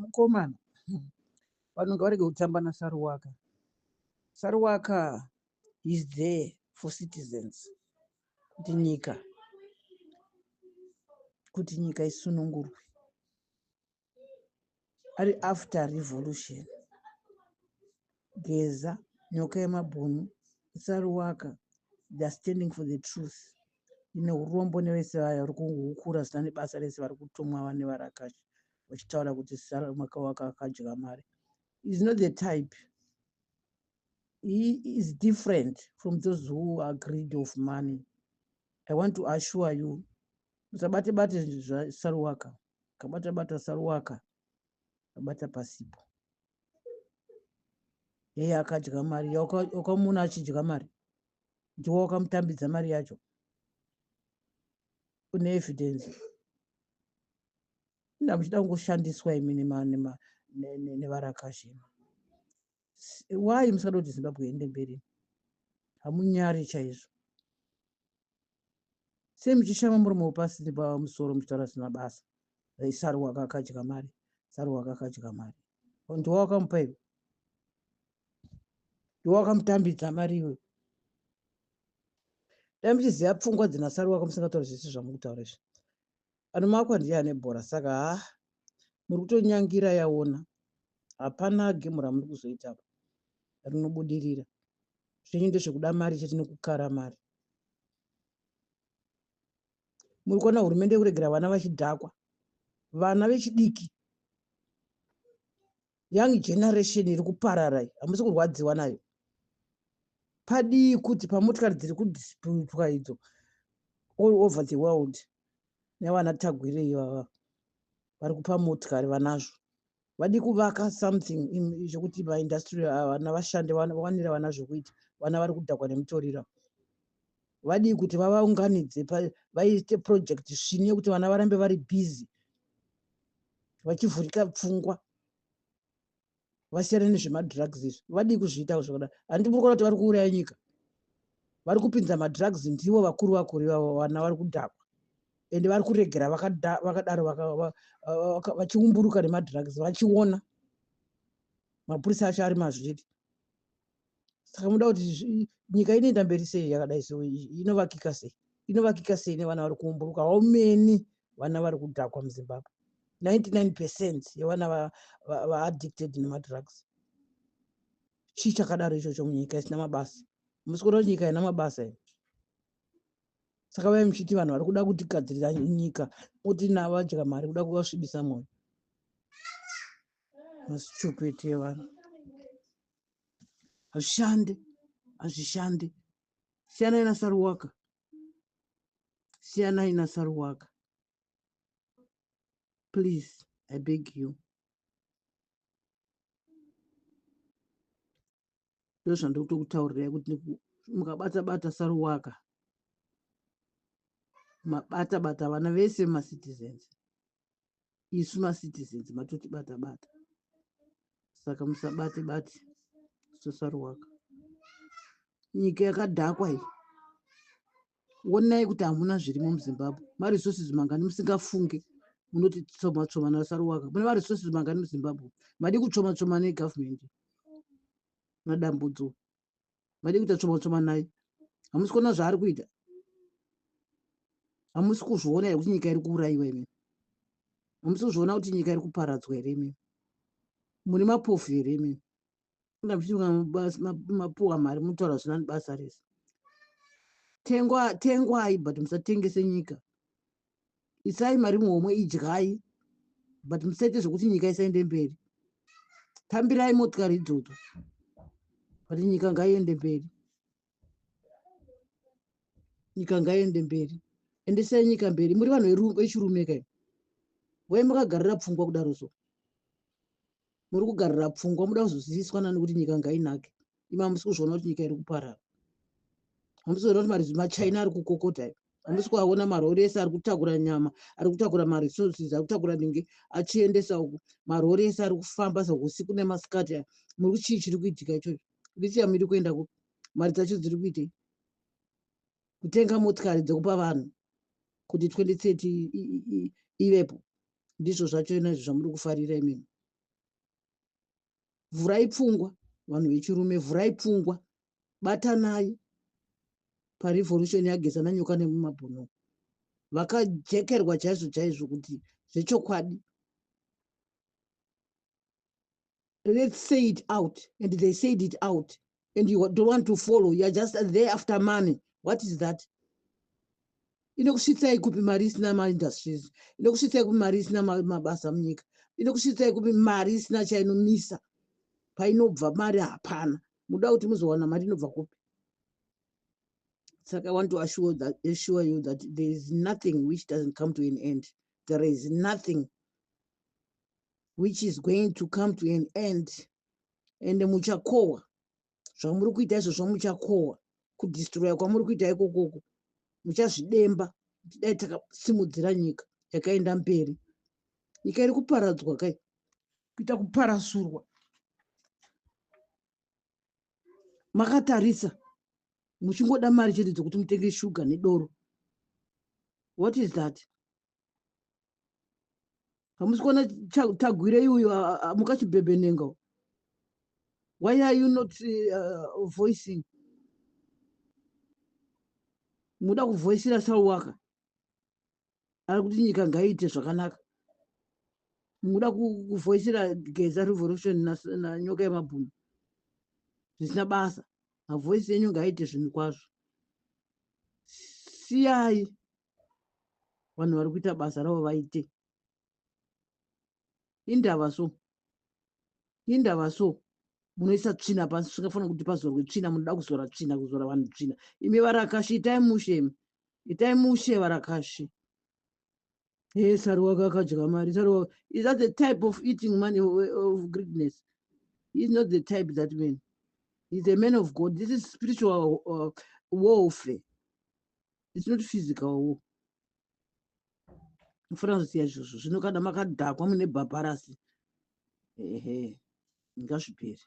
Mukomana, vanhu ngavarege kutamba naSaruwaka. Saruwaka is there for citizens kuti nyika kuti nyika isunungurwe. Ari after revolution. Geza, nyoka yemabhunu, Saruwaka, they are standing for the truth. Ine urombo nevese vaya vari kuhukura zvisina nebasa rese vari kutumwa vane varakashi vachitaura kuti Saruwaka akadya mari. Is not the type. He is different from those who are greedy of money. I want to assure you, musabate bate zvaSaruwaka. Kabata bata Saruwaka, kabata pasipo. Yeye akadya mari, wakamuona achidya mari. Ndiwo wakamutambidza mari yacho. Une evidence. Inda muchida kungoshandiswa imi nevarakashi. Why musingada kuti Zimbabwe iende mberi? Hamunyari chaizvo. Sei muchishama muromo pasi pamusoro muchitaura zvisina basa? Saruwaka akadya mari. Saruwaka akadya mari. Ndiwo wakamupa iwe. Ndiwo wakamutambidza mari iwe. Dai muchiziva pfungwa dzina Saruwaka musingatauri zvese zvamukutaura izvi. Anomakwa ndiye ane bhora saka ha muri kutonyangira yaona. Hapana gemu ramuri kuzoita apa rinobudirira. Zvenyu ndezvekuda mari chete nekukara mari. Muri kuona hurumende kuregera vana vachidhakwa. Vana vechidiki. Young generation iri kuparara iyi. Hamusi kurwadziwa nayo. Padii kuti pamotikari dziri kudistributwa idzo all over the world nevana Tagwirei ivava vari kupa motikari vanazvo. Vadi kuvaka something zvekuti maindustry vana vashande vawanire vana zvekuita. Vana vari kudhakwa nemutoriro. Vadii kuti vavaunganidze vaite project svinu yekuti vana varambe vari busy vachivhurika pfungwa vasiyane nezvemadrugs izvi. Vadii kuzviita zvakadaro? Handiti muri kuona kuti vari kuuraya nyika. Vari kupinza madrugs ndivo vakuru vakuru ivavo vana vari kudhakwa. Ende vari kuregera vakadaro vachiumburuka nemadrugs vachiona. Mapurisa acho ari mazviri. Saka muda kuti nyika inoenda mberi sei yakadai so inovakika sei? Inovakika sei nevana vari kuumburuka? How many vana vari kudhakwa muZimbabwe? 99% yevana vaaddicted nemadrugs. Chii chakadaro ichocho munyika isina mabasa? Musi kuona kuti nyika ina mabasa here? Saka vaya muchiti vanhu vari kuda kutigadzirira nyika moti navadya mari kuda kuvasvibisa mwoyo. Mastupid evanhu. Hazvishande, hazvishande. Siyanai naSaruwaka. Siyanai naSaruwaka. Please, I beg you. Ndozvandiri kutokutaurirai kuti mukabata bata Saruwaka, mabata bata vana vese macitizens. Isu macitizens matoti bata bata. Saka musabate bate soSaruwaka. Nyika yakadhakwa iyi. Onai kuti hamuna zvirimo muZimbabwe. Maresources mangani musingafunge munoti tsoma tsoma naSaruwaka. Mune maresources mangani muZimbabwe. Madi kutsoma tsoma negovernment. Madambudzo. Madi kuita tsoma tsoma naye. Hamusi kuona zvaari kuita. Hamusi kuzviona here kuti nyika iri kuurayiwa imi? Hamusi kuzviona kuti nyika iri kuparadzwa here imi? Muri mapofu here imi? Inga muchiti mapuwa mari munotaura zvisina basa rese. Tengwai but musatengese nyika. Isai mari muhomwe idyai but musaite zvekuti nyika isaende mberi. Tambirai motikari idzodzo but nyika ngaiende mberi. Nyika ngaiende mberi. Endesai nyika mberi. Muri vanhu vechirume kai. Wai makagarira pfungwa kudaro so. Muri kugarira pfungwa muda kuzoziviswa nani kuti nyika ngainake. Imi hamusi kuzviona kuti nyika iri kuparara. Hamusi kuona kuti maChina ari kukokota. Hamusi kuaona marori ese ari kutakura nyama, ari kutakura maresources, ari kutakura ninge achiendesa uku. Marori ese ari kufamba usiku nemasikati aya. Muri chii chiri kuitika ichocho? Lithium iri kuenda kupi? Mari dzacho dziri kuitei? Kutenga motikari dzekupa vanhu kuti 2030 ivepo. Ndizvo zvacho izvo zvamuri kufarira imimi. Vhurai pfungwa, vanhu vechirume, vhurai pfungwa, batanai parevolution yaGeza naNyoka nemumabhono. Vakajekerwa chaizvo chaizvo kuti zvechokwadi. Let's say it out, and they said it out, and you don't want to follow. You are just there after money. What is that? Inokusvitsai kupi mari isina maindustries? Inokusvitsai kupi mari isina mabasa munyika? Inokusvitsai kupi mari isina chainomisa? Painobva mari hapana. Muda kuti muzowana mari inobva kupi? Saka I want to assure you that there is nothing which doesn't come to an end. There is nothing which is going to come to an end. Ende muchakohwa zvamuri kuita izvozvo, muchakohwa kudistroya kwamuri kuita ikokoko. Muchazvidemba kuti dai takasimudzira nyika yakaenda mberi. Nyika iri kuparadzwa kai, kuita kuparasurwa makatarisa, muchingoda mari chete dzekuti mutenge shuga nedoro. What is that? Hamusi kuona Tagwirei uyo mukachibhebhenenga? Why are you not voicing? Muda kuvoisira Sauwaka ari kuti nyika ngaiite zvakanaka. Muda kuvoisira Geza Revolution naNyoka yemabhunu zvisina basa. Mavoisi enyu ngaaite zvinhu kwazvo. Siyai vanhu vari kuita basa ravo vaite. Indava so, indava so munoisa tsvina pasi zvingafanira kuti pazorwe tsvina. Munoda kuzora tsvina, kuzora vanhu tsvina. Imi varakashi, itai mushe. Imi itai mushe, varakashi. He, Saruwaka akadya mari. Saruwaka, is that the type of eating money, of greediness? He's not the type, that man. He's a man of God. This is spiritual warfare, it's not physical war. Mufanira kuziva izvozvo. Zvino kana makadhakwa mune bhabharasi, ehe, ngazvipere.